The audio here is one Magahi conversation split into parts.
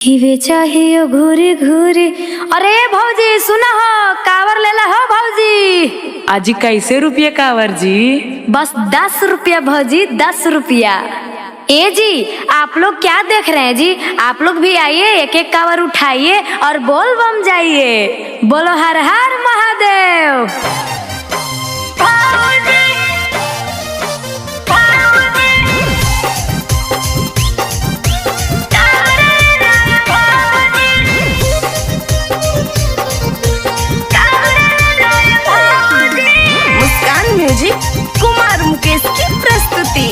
हिवे चाहियो घूरी घूरी। अरे भौजी सुना हो, कावर लेला हो भौजी। आजी कैसे रुपये कावर जी? बस 10 रुपया भौजी, 10 रुपया। ए जी, आप लोग क्या देख रहे हैं जी? आप लोग भी आइए, एक एक कावर उठाइए और बोल बम जाइए। बोलो हर हर महादेव। मुस्कान म्यूजिक कुमार मुकेश की प्रस्तुति।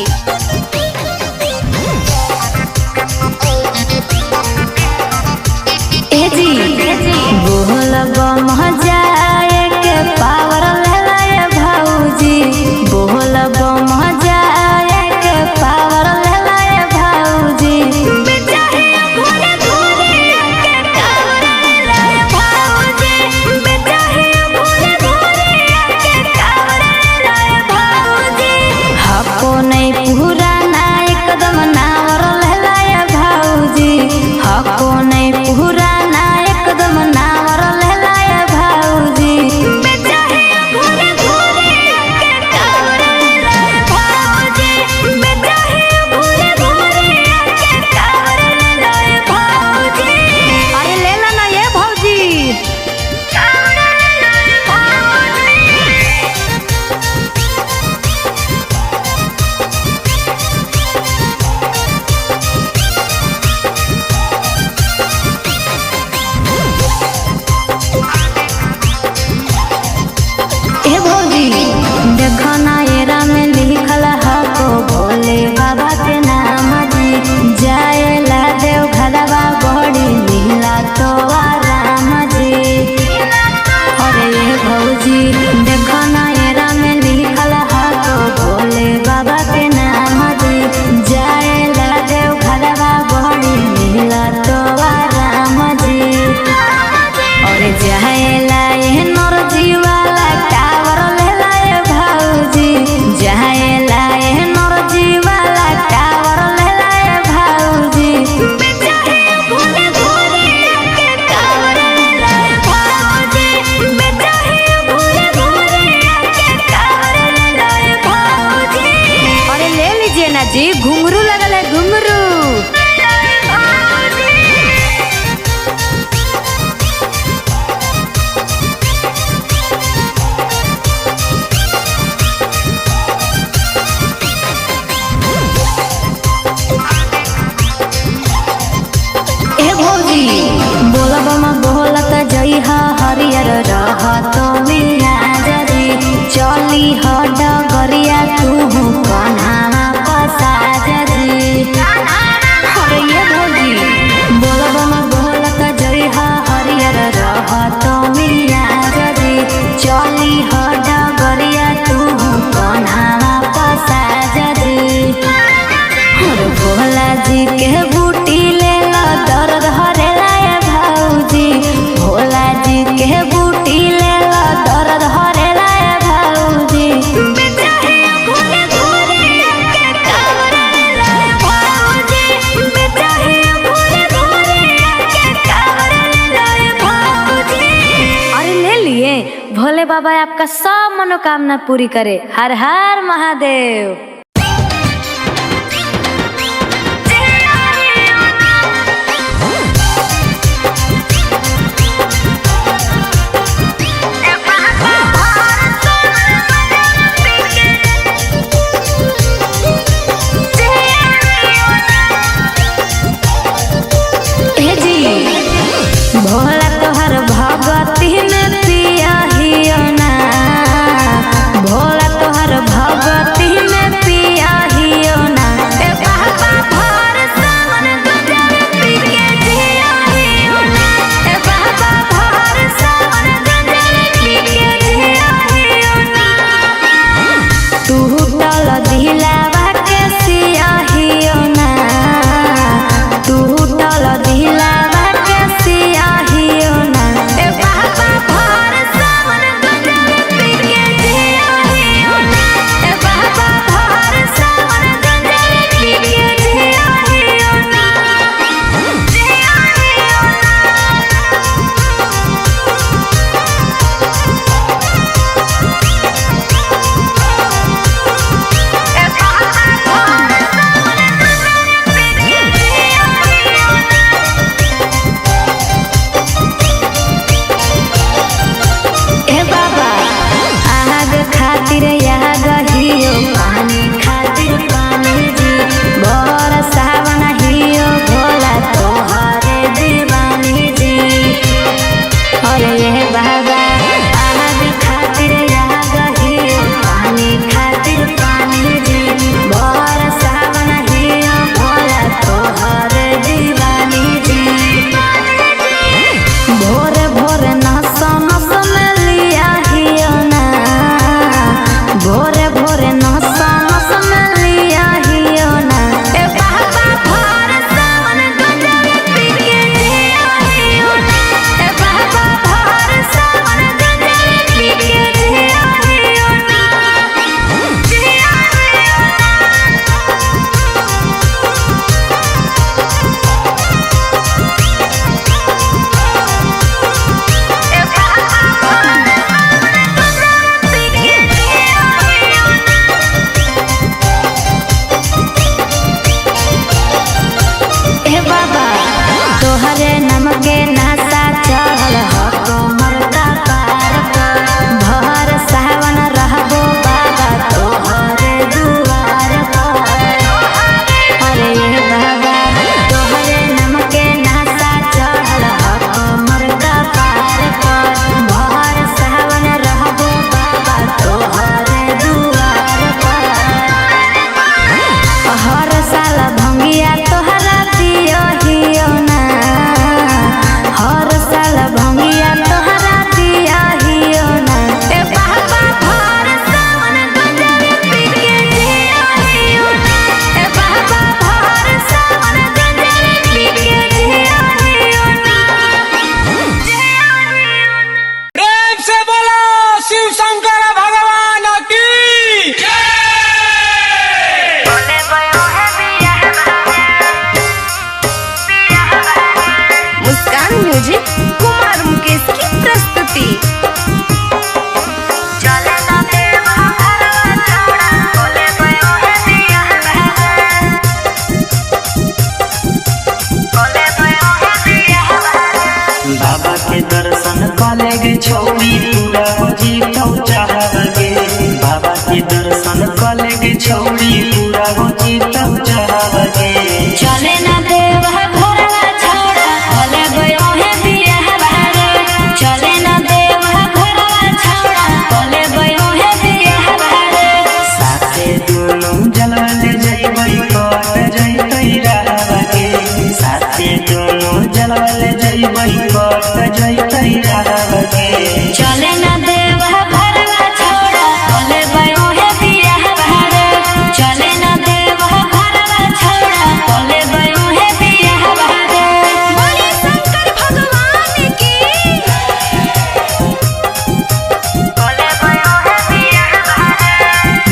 ए जी, बोल बम जाए के पावर लेलाए भौजी। बोल बम जाए के पावर लेलाए भौजी। हको नहीं पुराना एकदम नावर लेलाए भौजी। हको नहीं पुराना एकदम नावर लेलाए भौजी। अरे लेला ना ये भौजी। ए भौजी, देखो ना एरा में लिखल हको भोले बाबा के नाम जी। जाएला देव घरवा बड़ी लीला तो राम जी। अरे ए भौजी, देखो ना एरा में लिखल हको भोले बाबा के नाम जी। जाएला देव घरवा बड़ी लीला तो राम जी। अरे जाएला ए नर जीवाला टावर लेला ए भौजी। जाएला ए नर जीवाला टावर लेला ए भौजी। अरे ले लीजिए ना जी, घुंघरू लगल है घुंघरू। ए भौजी, बोलबम बोलत जइहा, हरियर रहत मिया जरी। चली ह डगरिया तू कन्हावा पसा जरी। अरे ये भौजी, बोलबम बोलत जइहा, हरियर रहत मिया जरी। चली ह डगरिया तू कन्हावा पसा जरी। और भोला जी के बूटी ले लो, दर्द हरेला ए भौजी। भोला जी के बूटी ले लो, दर्द हरेला ए भौजी। अरे ले लिए, भोले बाबा आपका सब मनोकामना पूरी करे। हर हर महादेव। ए जी, भोला तोहर भगती में पिया हियो ना। भोला तोहर भगती में पिया म्यूजिक कुमार मुकेश की प्रस्तुति। बाबा के दर्शन कले गे छौरी पूरा हो जीतौ चाहबगे। बाबा के दर्शन कले गे छौरी पूरा हो जीतौ चाहबगे। चले ना देव घरवा छौड़ा कले गयो हे बियाहवा रे। चले ना देव घरवा छौड़ा कले गयो हे बियाहवा रे। साथे दुनु जलवा ले जइबै कट जइतै रहबगे। साथे दुनु जलवा ले जइबै कट जइतै रहबगे। चले ना देव घरवा छौड़ा कले गयो हे बियाहवा रे। चले ना देव घरवा छौड़ा कले गयो हे बियाहवा रे। बोलिए शंकर भगवान की।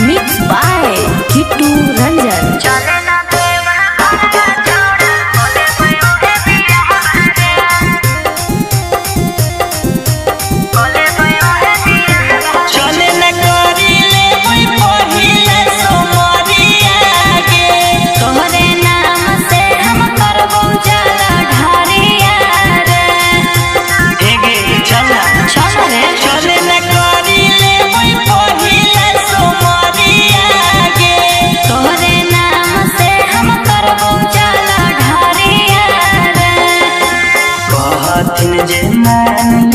Mix by Kittu Ranjan. चले न करी लेबै पहिले सोमरिया गे। तोहरे नाम से हम करबो जल ढारिया रे। एगे चल चल रे। चले न करी लेबै पहिले सोमरिया गे। तोहरे नाम से हम करबो जल ढारिया रे। कहथिन जे मान